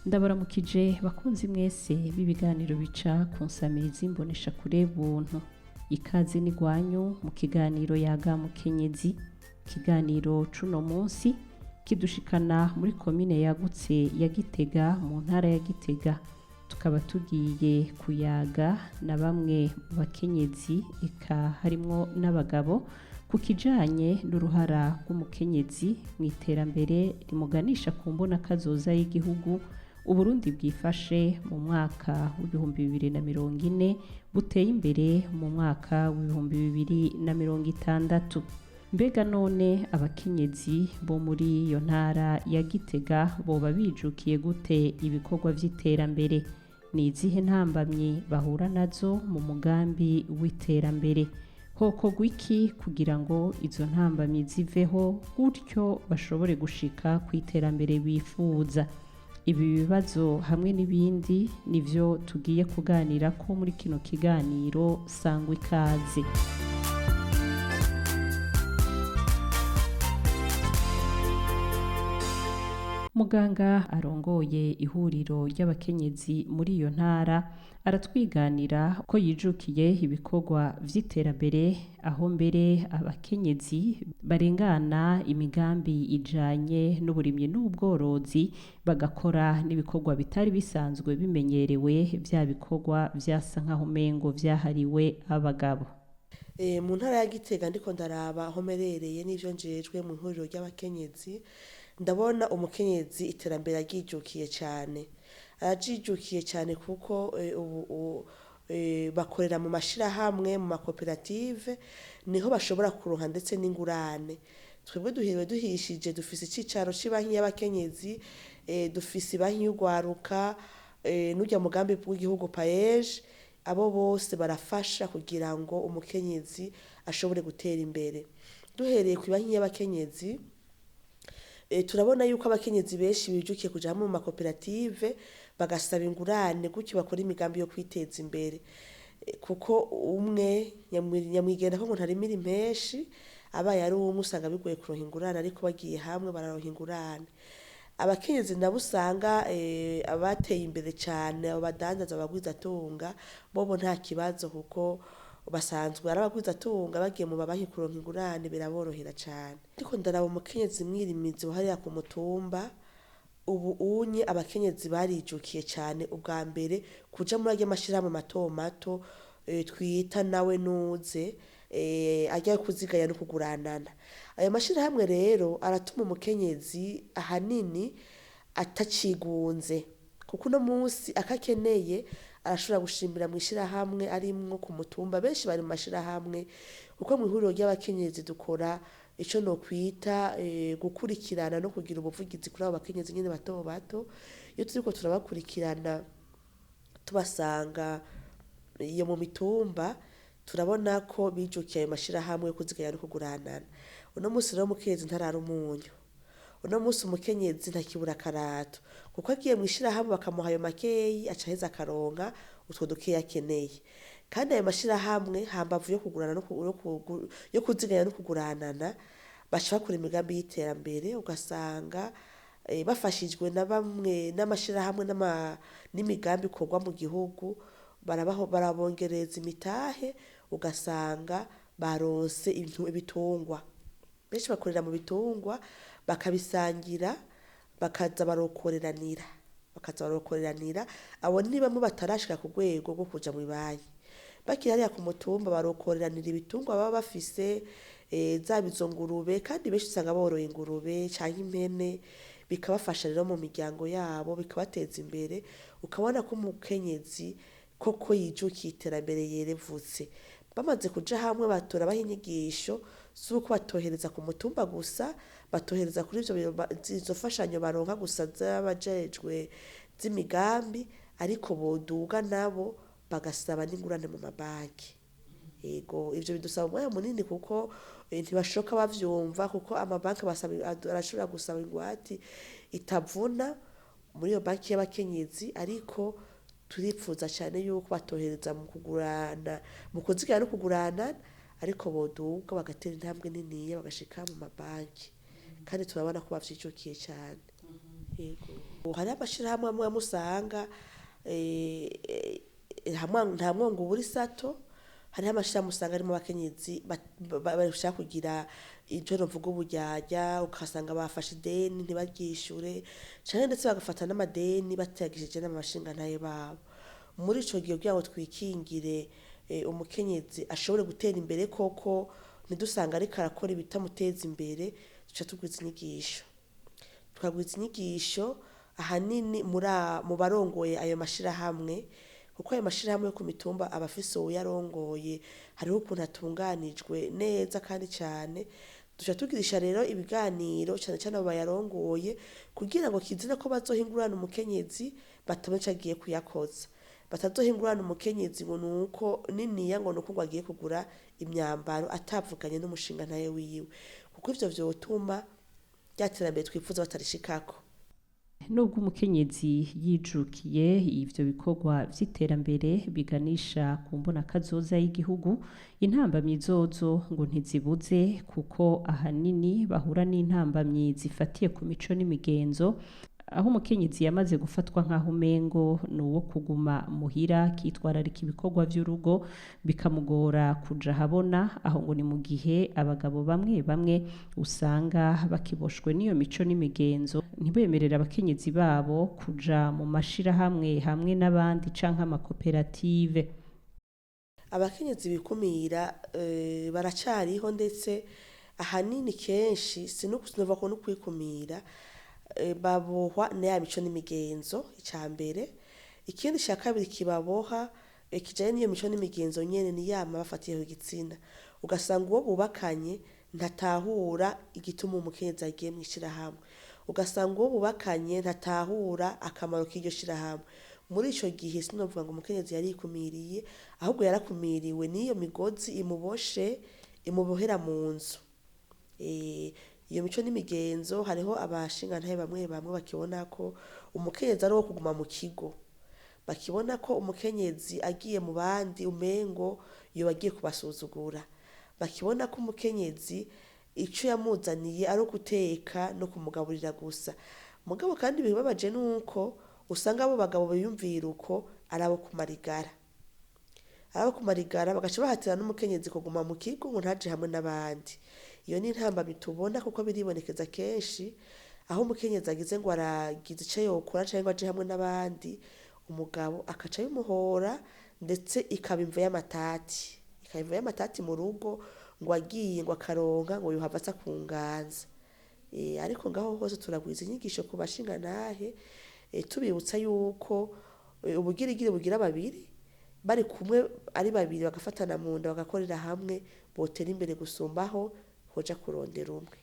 Ndabaramukije bakunzi mwese b'ibiganiro bica ku nsamirizi imboneshakure buntu. Ikaze n'igwanyu mu kiganiro Yaga Mukenyezi. Ikiganiro cuno munsi kidushikana muri komine yagutse ya Gitega, mu ntara ya Gitega. Tukaba tugiye kuyaga na bamwe mu bakenyezi, eka harimwo n'abagabo, ku kijanye n'uruhara rw'umukenyezi mu iterambere rimuganisha ku mbonakazoza y'igihugu Uburundi bwifashe mu mwaka w'2040, buteye imbere mu mwaka w'2060. Mbega none abakenyezi bo muri iyo ntara ya Gitega boba bijukiye gute ibikorwa vy'iterambere? Ni izihe ntambamyi bahura nazo mu mugambi w'iterambere? Hokorwa iki kugira ngo izo ntambamyi ziveho, gutyo bashobore gushika ku iterambere bifuza? Ibi bibazo hamwe n'ibindi nivyo tugiye kuganirako muri kino kiganiro. Sangwa ikaze. Muganga arongoye ihuriro ry'abakenyezi muri iyo ntara aratwiganira ko yijukiye ibikorwa vy'iterambere, aho mbere abakenyezi barengana imigambi ijanye n'uburimyi n'ubworozi, bagakora n'ibikorwa bitari bisanzwe bimenyerewe, vya bikorwa vyasa nkaho umengo vyahariwe abagabo. Mu ntara ya Gitega, ndiko ndaraba aho mperereye n'ivyo njejwe mu ihuriro ry'abakenyezi, ndabona umukenyezi iterambere aryijukiye cane. Araryijukiye cane kuko ubu bakorera mu mashirahamwe, mu makoperative, niho bashobora kuronka ndetse n'ingurane. Twebwe duhiriwe duhishije, dufise icicaro c'ibanki y'abakenyezi, dufise ibanki y'urwaruka, n'urya mugambi w'igihugu PAEEJ. Abo bose barafasha kugira ngo umukenyezi ashobore gutera imbere. Duhereye kw'ibanki y'abakenyezi, turabona yuko abakenyezi benshi bijukiye kuja hamwe mu makoperative, bagasaba ingurane, gutyo bakora imigambi yo kwiteza imbere. Kuko umwe nyamwigendako ngo ntarimira impeshi, abaye ari umwe usanga bigoye kuronka ingurane, ariko bagiye hamwe bararonka ingurane. Abakenyezi nabo usanga abateye imbere cane, abo badandaza, abagwizatunga, bobo nta kibazo kuko basanzwe ari abagwizatunga, bagiye mu mabanki kuronka ingurane biraborohera cane. Ndiko ndaraba umukenyezi mwirimizi hariya ku mutumba, ubu unye abakenyezi barijukiye cane ubwa mbere kuja muri arya mashirahamwe mato mato twita nawe nuze, arya yo kuziganya no kuguranana. Ayo mashirahamwe rero aratuma umukenyezi ahanini atacigunze, kuko uno munsi akakeneye arashobora gushimira mw'ishirahamwe arimwo ku mutumba. Benshi bari mu mashirahamwe, kuko mw'ihuriro ry'abakenyezi dukora ico nokwita gukurikirana no kugira ubuvugizi kuri abo bakenyezi nyene bato bato. Iyo turiko turabakurikirana, tubasanga iyo mu mitumba, turabona ko bijukiye ayo mashirahamwe yo kuziganya no kuguranana. Uno munsi rero umukenyezi ntarara umunyu. Uno munsi umukenyezi ntakibura akarato, kuko agiye mw'ishirahamwe bakamuha ayo makeyi, aca aheza akaronka utwo dukeyi akeneye. Kandi ayo mashirahamwe, hambavu yo kugurana yo kuziganya no kuguranana, baca bakora imigambi y'iterambere, ugasanga bafashijwe na bamwe n'amashirahamwe n'imigambi ikorwa mu gihugu, barabongereza imitahe, ugasanga baronse ibitungwa. Benshi bakorera mu bitungwa, bakabisangira, bakaza barokoreranira, bakaza barokoreranira. Abo ni bamwe batarashika ku rwego rwo kuja mw'ibanki. Bakiri hariya ku mutumba barokoreranira ibitungwa baba bafise, zaba izo ngurube, kandi benshi usanga boroye ingurube canke impene, bikabafasha rero mu miryango yabo, bikabateza imbere. Ukabona ko umukenyezi koko yijukiye iterambere, yerevutse. Bamaze kuja hamwe, batora baha inyigisho z'uko batohereza ku mutumba gusa, batohereza kuri ivyo izo mfashanyo baronka gusa z'abajejwe z'imigambi, ariko boduga nabo bagasaba n'ingurane mu mabanki. Yego, ivyo bidusaba umwanya munini, kuko ntibashoka bavyumva, kuko amabanki basaba, arashobora gusaba ingwate itavuna muri iyo banki y'abakenyezi. Ariko turipfuza cane yuko batohereza mu kugurana, mu kuziganya no kugurana, ariko boduga bagatera intambwe niniya bagashika mu mabanki. Kandi turabona ko bavyijukiye cane. Yego, hariho amashirahamwe amwe amwe usanga nta mwongo ubura isato. Hariho amashirahamwe usanga arimwo abakenyezi bashaka kugira ico novuga uburyarya, ugasanga bafashe ideni ntibaryishure, canke ndetse bagafata n'amadeni batayagishije n'abashingantahe babo. Muri ico gihe, kugira ngo twikingire, umukenyezi ashobore gutera imbere koko, ntidusanga ariko arakora ibitamuteza imbere, duca tugwiza inyigisho, tukagwiza inyigisho ahanini mu barongoye ayo mashirahamwe, kuko ayo mashirahamwe yo ku mitumba aba afise uwuyarongoye, hariho ukuntu atunganijwe neza kandi cane. Duca tugirisha rero ibiganiro cane cane abo bayarongoye, kugira ngo kizire ko bazohingurana umukenyezi batabona ico agiye kuyakoza, batazohingurana umukenyezi ngo nuko niniya, ngo nuko ngo agiye kugura imyambaro atavuganye n'umushingantahe wiwe, kuko ivyo vyotuma rya terambere twifuza batarishikako. Nubwo umukenyezi yijukiye ivyo bikorwa vy'iterambere biganisha ku mbonakazoza y'igihugu, intambamyi zozo ngo ntizibuze, kuko ahanini bahura n'intambamyi zifatiye ku mico n'imigenzo, aho umukenyezi yamaze gufatwa nk'aho umengo ni uwo kuguma muhira akitwararika ibikorwa vy'urugo, bikamugora kuja ahabona. Aho ngo ni mu gihe abagabo bamwe bamwe usanga bakiboshwe n'iyo mico n'imigenzo, ntibemerere abakenyezi babo kuja mu mashirahamwe hamwe n'abandi canke amakoperative. Abakenyezi bikumira baracariho, ndetse ahanini kenshi sinova ko no kwikumira, babohwa na ya mico n'imigenzo ica mbere. Ikindi ca kabiri kibaboha, kijanye n'iyo mico n'imigenzo nyene, ni yama bafatiyeho igitsina, ugasanga uwo bubakanye ntatahura igituma umukenyezi agiye mw'ishirahamwe, ugasanga uwo bubakanye ntatahura akamaro k'iryo shirahamwe. Muri ico gihe sinovuga ngo umukenyezi yarikumiriye, ahubwo yarakumiriwe n'iyo migozi imuboshe, imubohera mu nzu. Iyo mico n'imigenzo, hariho abashingantahe bamwe bamwe bakibona ko umukenyezi ari uwo kuguma mu kigo, bakibona ko umukenyezi agiye mu bandi umengo yoba agiye kubasuzugura, bakibona ko umukenyezi ico yamuzaniye ari uguteka no kumugaburira gusa. Mugabo kandi ibibabaje nuko usanga abo bagabo biyumvira uko ari abo kumarigara, ari abo kumarigara, bagaca bahatira n'umukenyezi kuguma mu kigo ngo ntaje hamwe n'abandi. Iyo ni intambamyi tubona, kuko biribonekeza kenshi aho umukenyezi agize ngo aragize ico yokora canke ngo aje hamwe n'abandi, umugabo akaca abimuhora, ndetse ikaba imvo y'amatati, ikaba imvo y'amatati mu rugo, ngo agiye ngo akaronka ngo yohava aza kunganza. Ariko ngaho hose turagwiza inyigisho ku bashingantahe, tubibutsa yuko ubugirigiri bugira babiri, bari kumwe ari babiri bagafatana mu nda bagakorera hamwe, botera imbere gusumbaho hoja kurondera umwe.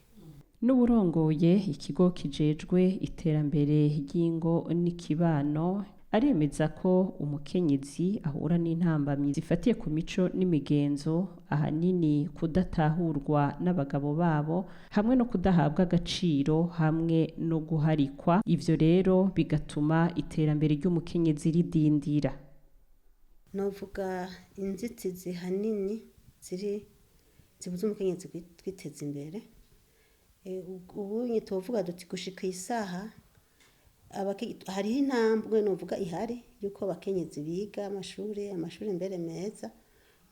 N'uburongoye ikigo kijejwe iterambere ry'ingo n'ikibano aremeza ko umukenyezi ahura n'intambamyi zifatiye ku mico n'imigenzo, ahanini kudatahurwa n'abagabo babo, hamwe no kudahabwa agaciro, hamwe no guharikwa. Ivyo rero bigatuma iterambere ry'umukenyezi ridindira. Novuga inzitizi hanini ziri zibuza umukenyezi kwiteza imbere. Ubunye tuvuga duti gushika isaha hariho intambwe novuga ihari yuko abakenyezi biga amashure mbere meza,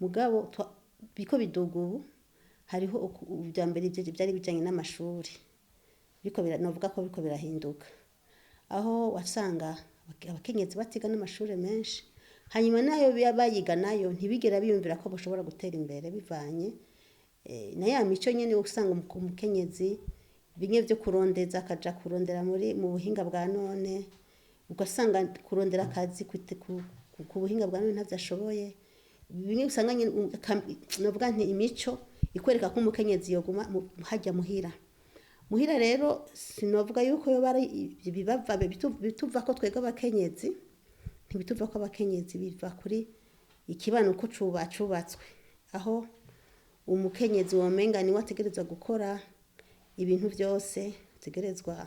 mugabo biko biduga ubu. Hariho ivya mbere vyari bijanye n'amashuri, novuga ko biriko birahinduka, aho wasanga abakenyezi batiga n'amashure menshi, hanyuma nayo bayiga nayo ntibigera biyumvira ko bashobora gutera imbere, bivanye na ya mico nyene. Usanga umukenyezi bimwe vyo kurondeza, akaja kurondera muri mu buhinga bwa none, ugasanga kurondera akazi ku buhinga bwa none ntavyo ashoboye. Bimwe usanga nyene novuga nti imico ikwereka ko umukenyezi yoguma harya muhira. Muhira rero sinovuga yuko yoba ari bibava bituva ko twebwe abakenyezi, ntibituva ko abakenyezi, biva kuri ikibano uko cubatswe, aho umukenyezi womenga niwe ategerezwa gukora ibintu vyose, ategerezwa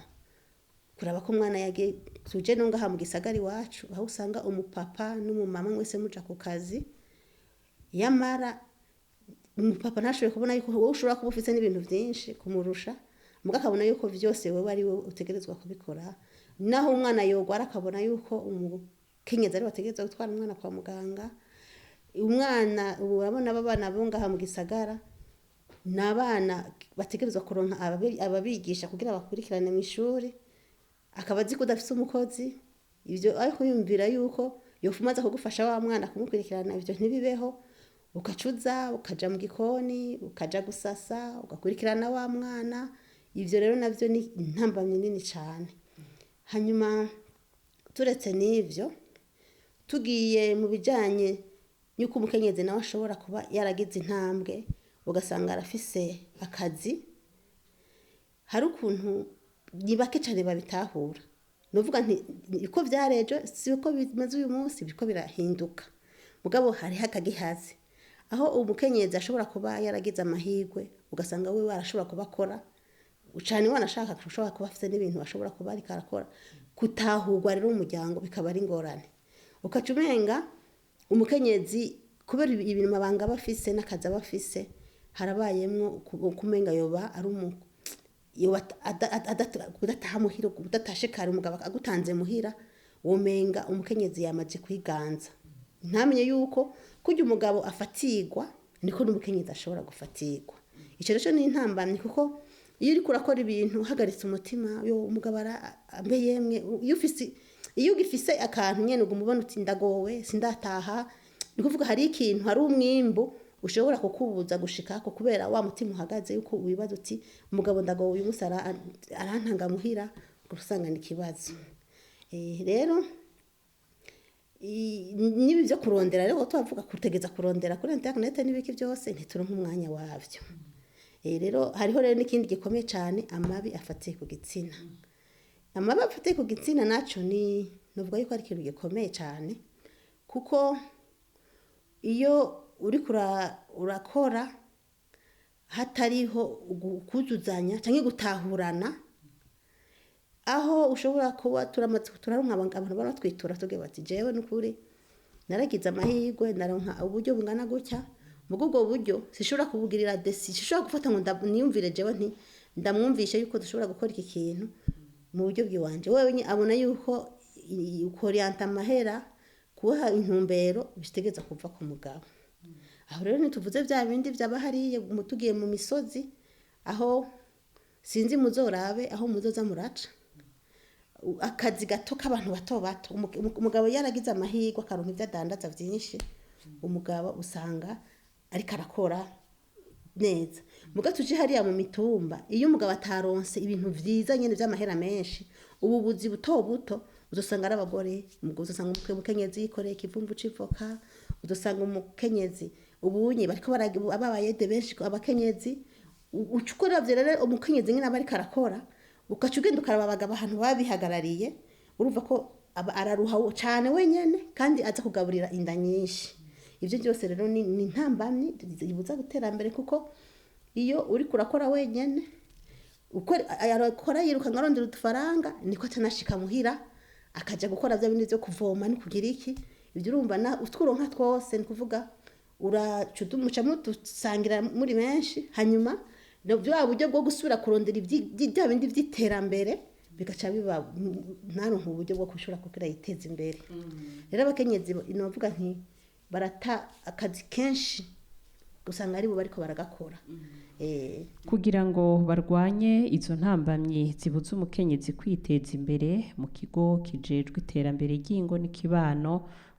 kuraba ko umwana yagiye. Tuje no ngaha mu gisagara iwacu, aho usanga umupapa n'umumama mwese muja ku kazi, yamara umupapa ntashoboye kubona yuko wowe ushobora kuba ufise n'ibintu vyinshi kumurusha, muga akabona yuko vyose wewe ari wowe utegerezwa kubikora. Naho umwana yogwara akabona yuko umukenyezi ari bategereza gutwara umwana kwa muganga. Umwana ubu urabona aba bana bo ngaha mu gisagara ni abana bategerezwa kuronka ababigisha kugira bakurikirane mu ishuri, akaba azi ko udafise umukozi. Ivyo ariko yumvira yuko yofuma aza kugufasha wa mwana kumukurikirana, ivyo ntibibeho. Ukacuza ukaja mu gikoni, ukaja gusasa, ugakurikirana wa mwana. Ivyo rero navyo ni intambamyi nini cane. Hanyuma turetse n'ivyo, tugiye mu bijanye y'uko umukenyezi nawe ashobora kuba yaragize intambwe, ugasanga arafise akazi, hari ukuntu ni bake cane babitahura. Novuga nti uko vyari ejo siko bimeze uyu munsi, biriko birahinduka, mugabo hariho akagihazi aho umukenyezi ashobora kuba yaragize amahirwe, ugasanga wewe arashobora kuba akora cane, wanashaka ashobora kuba afise n'ibintu ashobora kuba ariko arakora. Kutahurwa rero mu muryango bikaba ari ingorane, ukaca umenga umukenyezi kubera ibintu amabanga aba afise n'akazi aba afise, harabayemwo kumenga yoba ari umu yoba kudataha muhira, kudatashe kare, umugabo agutanze muhira, womenga umukenyezi yamaze kwiganza. Ntamenye yuko kurya umugabo afatirwa niko n'umukenyezi ashobora gufatirwa. Ico rero ni intambamyi, kuko iyo uriko urakora ibintu uhagaritse umutima, yo umugabo ambe yemwe, iyo ufise, iyo ugifise akantu nyene uguma ubona uti ndagowe sindataha, ni kuvuga hari ikintu, hari umwimbu ushobora kukubuza gushikako kubera wa mutima uhagaze, yuko wibaza uti umugabo ndagowe uyu munsi arantanga muhira, usanga ni ikibazo. Rero n'ibi vyo kurondera rero twavuga kutegeza kurondera kuri internet n'ibiki byose, ntituronka umwanya wavyo. Rero hariho rero n'ikindi gikomeye cane, amabi afatiye ku gitsina. Amabi afatiye ku gitsina naco ni novuga yuko ari ikintu gikomeye cane, kuko iyo uriko urakora hatariho kuzuzanya canke gutahurana, aho ushobora kuba turamaze turaronka abantu baratwitura tugira bati jewe n'ukuri naragize amahirwe ndaronka uburyo bungana gutya, mugo ubwo buryo sishobora kubugirira desi, sishobora gufata ngo niyumvire jewe nti ndamwumvishe yuko dushobora gukora iki kintu mu buryo bwiwanje. Wewe abona yuko ukorienta amahera kuha intumbero bitegeza kuva ku mugabo. Aho rero ntituvuze vya bindi vyaba hariya tugiye mu misozi, aho sinzi muzorabe aho muzoza muraca akazi gato k'abantu bato bato. Umugabo yaragize amahirwe akaronka ivyo adandaza vyinshi, umugabo usanga ariko arakora neza. Muga tuje hariya mu mitumba, iyo umugabo ataronse ibintu vyiza nyene vy'amahera menshi, ubu buzi buto buto uzosanga ari abagore. Uzosanga umukenyezi yikoreye ikivumvu c'ivoka, uzosanga umukenyezi ubunye bariko ababayede benshi abakenyezi. Uca ukora ivyo rero umukenyezi nyene aba ariko arakora, ugaca ugenda ukaraba abagabo ahantu babihagarariye, urumva ko araruha cane wenyene kandi aza kugaburira inda nyinshi. Ivyo byose rero ni intambamyi ibuza gutera mbere, kuko iyo uriko urakora wenyene, uko arakora yiruka arondera udufaranga, niko atanashika muhira akaja gukora vya bindi vyo kuvoma no kugira iki. Ivyo urumva na utwuronka twose, ni kuvuga uraca muca mudusangira muri benshi, hanyuma bwa buryo bwo gusubira kurondera bya bindi vy'iterambere bigaca biba ntaronke uburyo bwo kushobora kugira yiteze imbere. Rero abakenyezi novuga nti barata akazi kenshi, usanga aribo bariko baragakora. Kugira ngo barwanye izo ntambamyi zibuza umukenyezi kwiteza imbere, mu kigo kijejwe iterambere ry'ingo n'ikibano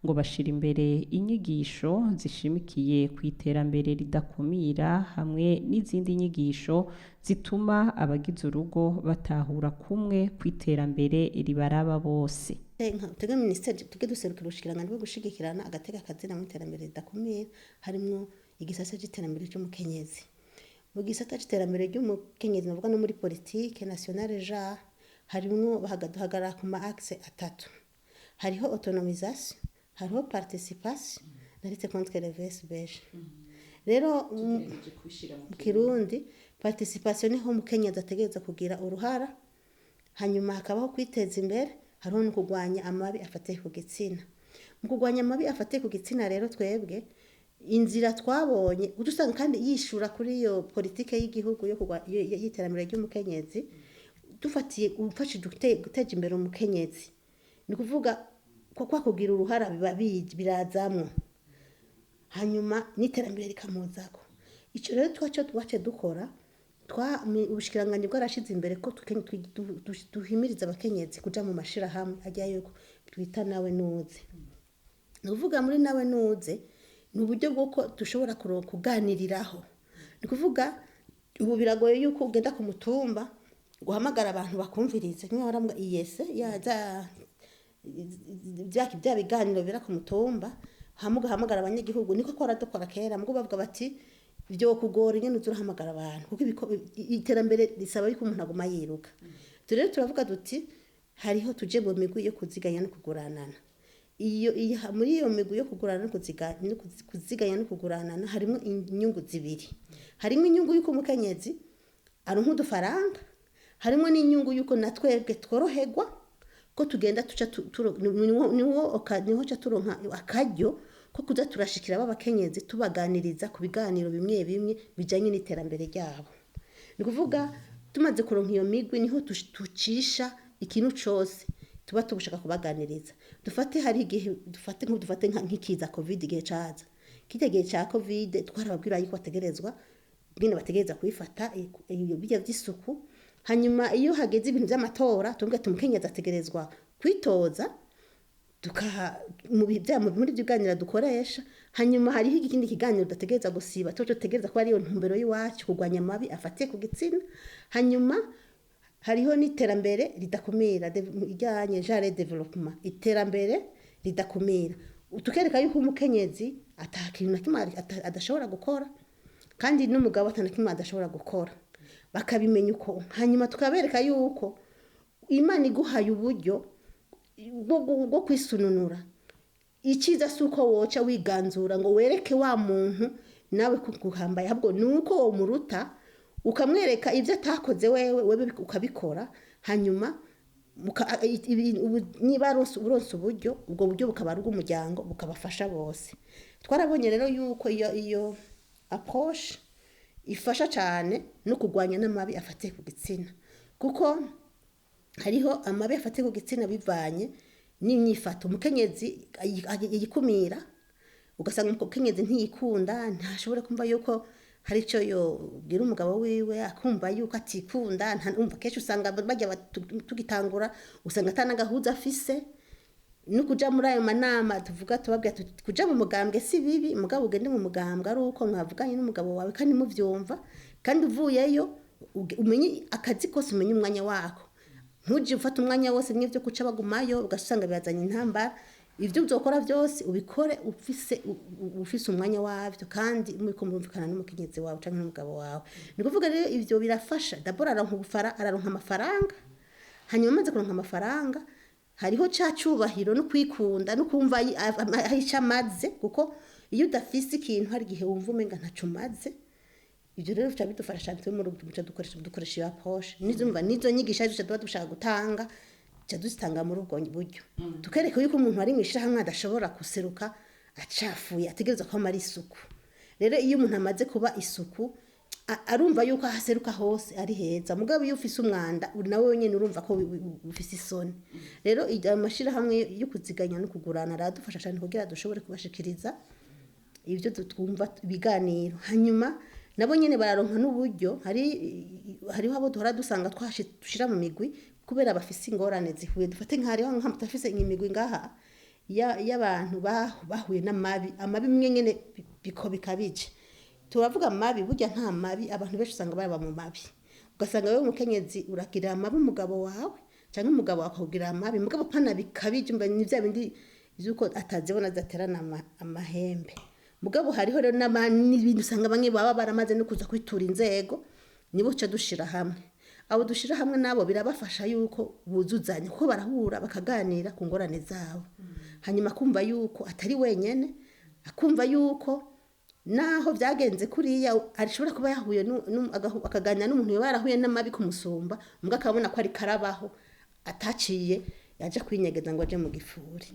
ngo bashira imbere inyigisho zishimikiye ku iterambere ridakumira, hamwe n'izindi nyigisho zituma abagize urugo batahura kumwe ku iterambere ribaraba bose. Twebwe minisiteri tuge duserukira ubushikiranganji bwo gushigikirana agateka kazina mu iterambere ridakumira, harimwo igisata c'iterambere ry'umukenyezi. Mu gisata c'iterambere ry'umukenyezi navuga no muri politike nationale ja harimwo duhagarara ku ma axe atatu. Hariho autonomisation, hariho participation na lutte contre le VSBG. Rero mu Kirundi participation niho umukenyezi ategerezwa kugira uruhara, hanyuma hakabaho kwiteza imbere, hariho no kurwanya amabi afatiye ku gitsina. Mu kurwanya amabi afatiye ku gitsina rero twebwe inzira twabonye usanga kandi yishura kuri iyo politike y'igihugu yo y'iterambere ry'umukenyezi. Dufatiye ufashije guteza imbere umukenyezi, ni ukuvuga ko kwa kugira uruhara biba birazamwo, hanyuma n'iterambere rikamuzako. Ico rero twaco twace dukora, ubushikiranganji bwarashize imbere ko duhimiriza abakenyezi kuja mu mashirahamwe ajya yuko twita Nawe Nuze. Ni ukuvuga muri Nawe Nuze ni uburyo bw'uko dushobora kuganiriraho. Ni ukuvuga ubu biragoye yuko ugenda ku mutumba guhamagara abantu bakumvirize, nk'iyo baravuga iyese yaza bya biganiro bira ku mutumba, hama ugahamagara abanyagihugu. Niko twara dukora kera, mugo bavuga bati byo kugora ingene uza urahamagara abantu, kuko iterambere risaba yuko umuntu aguma yiruka. Rero turavuga duti hariho tuje mu migwi yo kuziganya no kuguranana. Iyo muri iyo migwi yo kugurana no kuziganya no kuguranana harimo inyungu zibiri: harimo inyungu y'uko umukenyezi aronka udufaranga, harimo n'inyungu y'uko na twebwe tworoherwa ko tugenda tuca niho ca turonka akaryo ko kuza turashikira b'abakenyezi, tubaganiriza ku biganiro bimwe bimwe bijanye n'iterambere ryabo. Ni ukuvuga tumaze kuronka iyo migwi, niho tucisha ikintu cose tuba tugushaka kubaganiriza. Dufate hari igihe, dufate nko dufate nk'ikiza COVID, igihe caza kirya gihe ca COVID, twarababwira yuko bategerezwa ngene bategereza kuyifata iyo bijya by'isuku. Hanyuma iyo hageze ibintu by'amatora, tuvuga ati umukenyezi ategerezwa kwitoza, tukaha mu bya muri ibyo biganiro dukoresha. Hanyuma hariho ikindi kiganiro tudategereza gusiba, tuba dutegereza ko ariyo ntumbero y'iwacu, kurwanya amabi afatiye ku gitsina. Hanyuma hariho n'iterambere ridakumira, ijyanye genre développement, iterambere ridakumira, tukereka yuko umukenyezi ata kintu na kimwe adashobora gukora, kandi n'umugabo ata na kimwe adashobora gukora, bakabimenya uko. Hanyuma tukabereka yuko Imana iguhaye uburyo bwo kwisununura, icyiza si uko woca wiganzura ngo wereke wa muntu nawe kuguhambaye, ahubwo ni uko womuruta, ukamwereka ibyo atakoze wewe ukabikora. Hanyuma niba uronse uburyo, ubwo buryo bukaba ari ubw'umuryango, bukabafasha bose. Twarabonye rero yuko iyo approche ifasha cyane no kurwanya n'amabi afatiye ku gitsina, kuko hariho amabi afatiye ku gitsina bivanye n'imyifato. Umukenyezi yikumira, ugasanga umukenyezi ntiyikunda, ntashobora kumva yuko hari icyo yobwira umugabo wiwe, akumva yuko atikunda. Umva kenshi usanga bajya tugitangura, usanga atanagahuza afise no kuja muri ayo manama. Tuvuga, tubabwira tuti kuja mu mugambwe si bibi, mugabo ugende mu mugambwe ari uko mwavuganye n'umugabo wawe kandi muvyumva, kandi uvuyeyo umenye akazi kose, umenye umwanya wako, ntuje ufata umwanya wose bimwe byo kuca bagumayo, ugasanga birazanye intambara. Ibyo uzokora byose ubikore ufise umwanya wabyo, kandi muriko murumvikana n'umukenyezi wawe canke n'umugabo wawe. Ni kuvuga rero ivyo birafasha. D'abord araronka araronka amafaranga, hanyuma amaze kuronka amafaranga, hariho ca cubahiro no kwikunda no kumva aho ico amaze, kuko iyo udafise ikintu hari igihe wumva umenga ntaco umaze. Ibyo rero bica bidufasha cyane. Twe muri ubu duca dukoresha iyo approche, nizo mva nizo nyigisho duca tuba dushaka gutanga, duca duzitanga muri ubwo buryo, tukereka yuko umuntu ari mu ishirahamwe adashobora guseruka acafuye, ategerezwa kwama ari isuku. Rero iyo umuntu amaze kuba isuku, arumva yuko aho aseruka hose ari heza. Mugabo iyo ufise umwanda, nawe wenyine urumva ko ufise isoni. Rero amashirahamwe yo kuziganya no kugurana aradufasha cyane kugira dushobore kubashikiriza ibyo twumva, ibiganiro. Hanyuma nabo nyene bararonka n'uburyo. Hariho abo duhora dusanga dushira mu migwi kubera bafise ingorane zihuye. Dufate nk'hariho nk'abafise imigwi ngaha y'abantu bahuye n'amabi, amabi mwe nyene biko bikabije. Turavuga amabi, burya nta mabi, abantu benshi usanga baba mu mabi, ugasanga wewe umukenyezi uragirira amabi umugabo wawe, cyangwa umugabo wawe akakugirira amabi, mugabo pana bikabije. Umva ni bya bindi vy'uko atazibona zaterana amahembe. Mugabo hariho rero n'ibindi usanga bamwe baba baramaze no kuza kwitura inzego, nibo uca dushira hamwe. Abo dushira hamwe nabo birabafasha yuko buzuzanya, kuko barahura bakaganira ku ngorane zabo, hanyuma akumva yuko atari wenyene, akumva yuko naho byagenze kuriya ashobora kuba yahuye akaganira n'umuntu yoba yarahuye n'amabi kumusumba, mbwa akabona ko ari karabaho, ataciye yaje kwinyegeza ngo aje mu gifuri.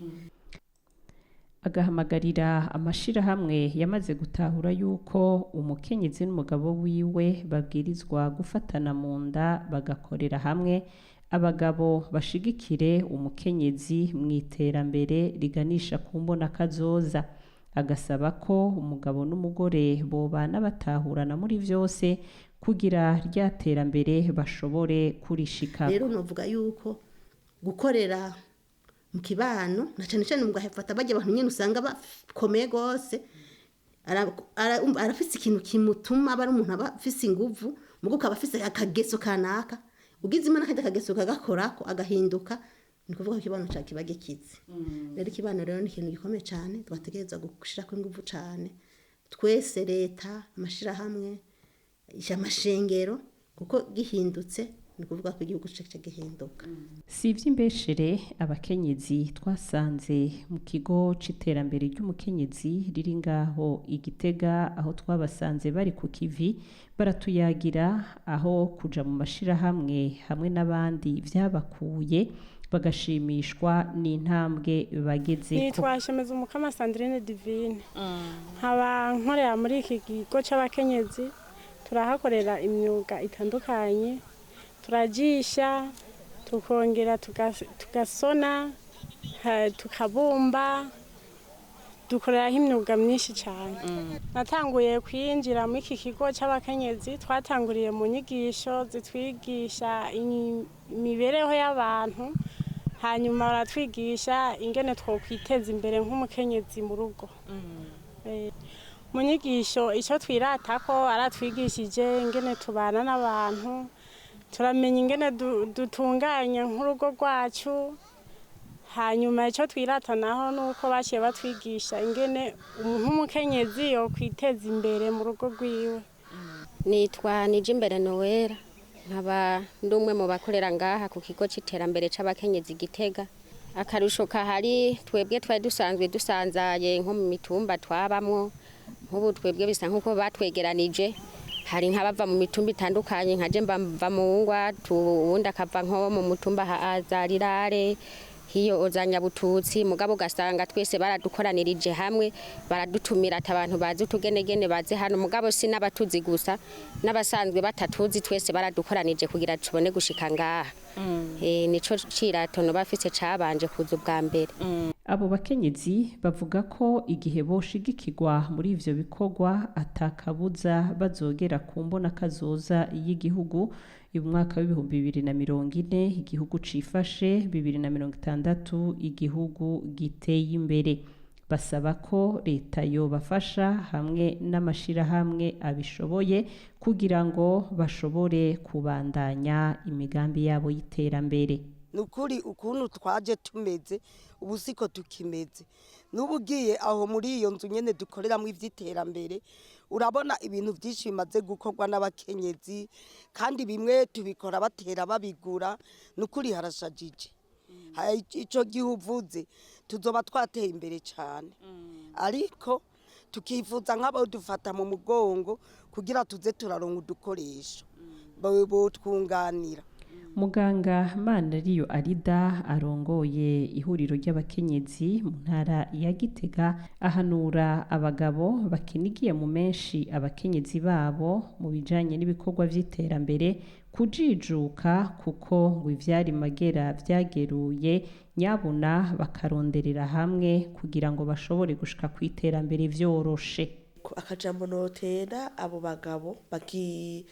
Agahamagarira amashirahamwe yamaze gutahura yuko umukenyezi n'umugabo wiwe babwirizwa gufatana mu nda bagakorera hamwe, abagabo bashigikire umukenyezi mu iterambere riganisha ku mbonakazoza. Agasaba ko umugabo n'umugore bobana batahurana muri vyose kugira rya terambere bashobore kurishikako. Rero novuga yuko gukorera mu kibano na cane cane mugahafata barya abantu nyene usanga bakomeye gose, arafise ikintu kimutuma aba ari umuntu aba afise inguvu, mugo ukaba afise akageso kanaka, ugize Imana akarya akageso kagakorako agahinduka, ni ukuvuga ko ikibano cawe kiba gikize. Rero ikibano rero ni ikintu gikomeye cane twategerezwa gushirako inguvu cane twese, leta, amashirahamwe, amashengero, kuko gihindutse ni ukuvuga ko igihugu caca gihinduka. Si ivy'imbeshere, abakenyezi twasanze mu kigo c'iterambere ry'umukenyezi riri ngaho i Gitega, aho twabasanze bari ku kivi baratuyagira aho kuja mu mashirahamwe hamwe n'abandi vyabakuye, bagashimishwa n'intambwe bagezeko. Nitwa Shemeza Umukama Sandrine Divine, nkaba nkorera muri iki kigo c'abakenyezi. Turahakorera imyuga itandukanye, turajisha, tukongera tugasona, tukabumba, dukoreraho imyuga myinshi cyane. Natanguye kwinjira muri iki kigo c'abakenyezi, twatanguriye mu nyigisho zitwigisha imibereho y'abantu, hanyuma baratwigisha ingene twokwiteza imbere nk'umukenyezi mu rugo. Mu nyigisho icyo twiratako, aratwigishije ingene tubana n'abantu, turamenya ingene dutunganya nk'urugo rwacu. Hanyuma icyo twirata naho ni uko baciye batwigisha ingene nk'umukenyezi yokwiteza imbere mu rugo rwiwe. Nitwa Nijimbere Nowera, nkaba ndi umwe mu bakorera ngaha ku kigo c'iterambere c'abakenyezi Gitega. Akarusho kahari, twebwe twari dusanzwe dusanzaye nko mu mitumba twabamwo, nk'ubu twebwe bisa nk'uko batwegeranije. Hari nk'abava mu mitumba itandukanye, nka je mva mu Ngwa, uwundi akava nko mu mutumba Zarirare, hiyo oza Nyabututsi, mugabo ugasanga twese baradukoranirije hamwe, baradutumira ati abantu bazi utugenegene baze hano, mugabo si n'abatuzi gusa, n'abasanzwe batatuzi twese baradukoranije kugira tubone gushika ngaha. Nico cirato noba mfise cabanje kuza ubwa mbere. Abo bakenyezi bavuga ko igihe boshigikirwa muri ivyo bikorwa atakabuza bazogera ku mbonakazoza y'igihugu mu mwaka w'2040, igihugu cifashe, 2060 igihugu giteye imbere. Basaba ko leta yobafasha hamwe n'amashirahamwe abishoboye kugira ngo bashobore kubandanya imigambi yabo y'iterambere. Ni ukuri, ukuntu twaje tumeze ubu siko tukimeze. N'ubu ugiye aho muri iyo nzu nyene dukoreramo ivy'iterambere, urabona ibintu vyinshi bimaze gukorwa n'abakenyezi, kandi bimwe tubikora batera babigura. Ni ukuri harashajije. Ico gihe uvuze tuzoba twateye imbere cane, ariko tukifuza nk'abo dufata mu mugongo kugira tuze turaronka udukoresho botwunganira. Muganga Manariyo Arida arongoye ihuriro ry'abakenyezi mu ntara ya Gitega ahanura abagabo bakinigiye mu menshi abakenyezi babo mu bijanye n'ibikorwa vy'iterambere kujijuka, kuko ngo ivyari magera vyageruye, nyabuna bakaronderera hamwe kugira ngo bashobore gushika ku iterambere vyoroshe. Akajambo notera abo bagabo baki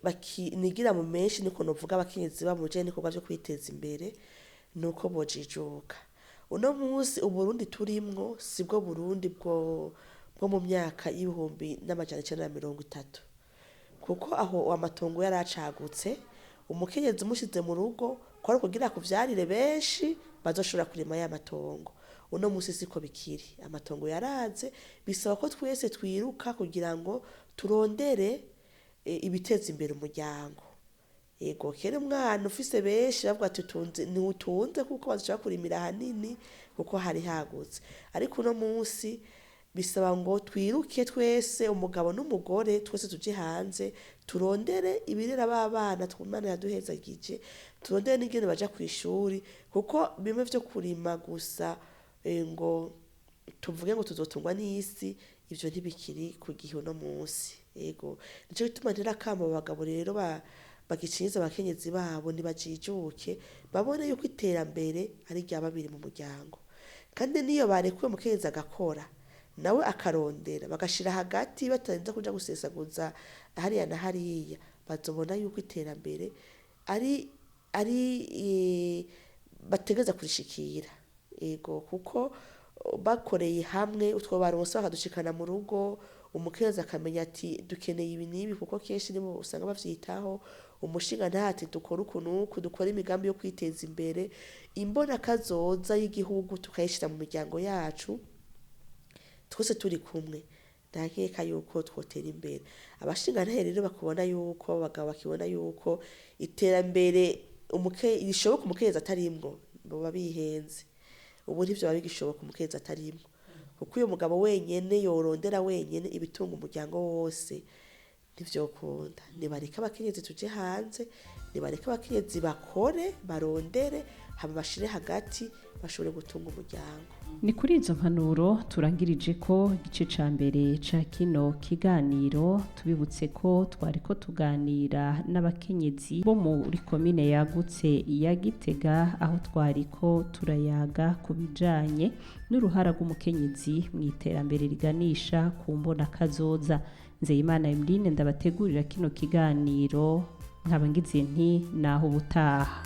bakinigira mu menshi, niko novuga, abakenyezi babo mu bijanye n'ibikorwa vyo kwiteza imbere, nuko bojijuka. Uno munsi Uburundi turimwo sibwo Burundi bwo mu myaka y'1930, kuko aho amatongo yaracagutse. Umukenyezi umushize mu rugo kwari kugira kuvyarire benshi bazoshobora kurima ya matongo. Uno munsi siko bikiri, amatongo yaraze, bisaba ko twese twiruka kugira ngo turondere ibiteza imbere umuryango. Yego, kera umwana ufise benshi bavuga ati utunze ntiutunze, kuko bazoshobora kurimira hanini kuko hari hagutse. Ariko uno munsi bisaba ngo twiruke twese, umugabo n'umugore, twese tuje hanze turondere ibirera b'abana Imana yaduhezagije, turondere n'ingene baja kw'ishuri, kuko bimwe vyo kurima gusa ngo Tuvuge ngo tuzotungwa n'isi, ivyo ntibikiri ku gihe uno munsi. Yego, nico gituma ntera akamo abagabo rero bagicinyiza abakenyezi babo, nibajijuke babone yuko iterambere ari irya babiri mu muryango. Kandi niyo barekuwe umukenyezi agakora, nawe akarondera, bagashira hagati batarinze kuja gusesaguza hariya na hariya, bazobona yuko iterambere ari bategereza kurishikira. Ego, kuko bakoreye hamwe, utwo baronse bakadushikana mu rugo, umukenyezi akamenya ati dukeneye ibi n'ibi, kuko kenshi nibo usanga bavyitaho. Umushinga ntati dukore uku n'uku, dukore imigambi yo kwiteza imbere, imbona kazoza y'igihugu tukayishira mu miryango yacu twese turi kumwe, ndakeka yuko twotera imbere. Abashingantahe rero bakubona yuko abagabo bakibona yuko iterambere rishoboka umukenyezi atarimwo, boba bihenze. Ubu ntivyoba bigishoboka umukenyezi atarimwo, kuko uyo mugabo wenyene yorondera wenyene ibitunga umuryango wose, ntivyokunda. Nibareke abakenyezi tuje hanze, nibareke abakenyezi bakore, barondere, hama bashire hagati, bashobore gutunga umuryango. Ni kuri izo mpanuro turangirije ko igice ca mbere ca kino kiganiro. Tubibutse ko twariko tuganira n'abakenyezi bo muri komine yagutse ya Gitega, aho twariko turayaga ku bijanye n'uruhara rw'umukenyezi mu iterambere riganisha ku mbona kazoza. Nzeyimana Emeline ndabategurira kino kiganiro, nkaba ngize nti naho ubutaha.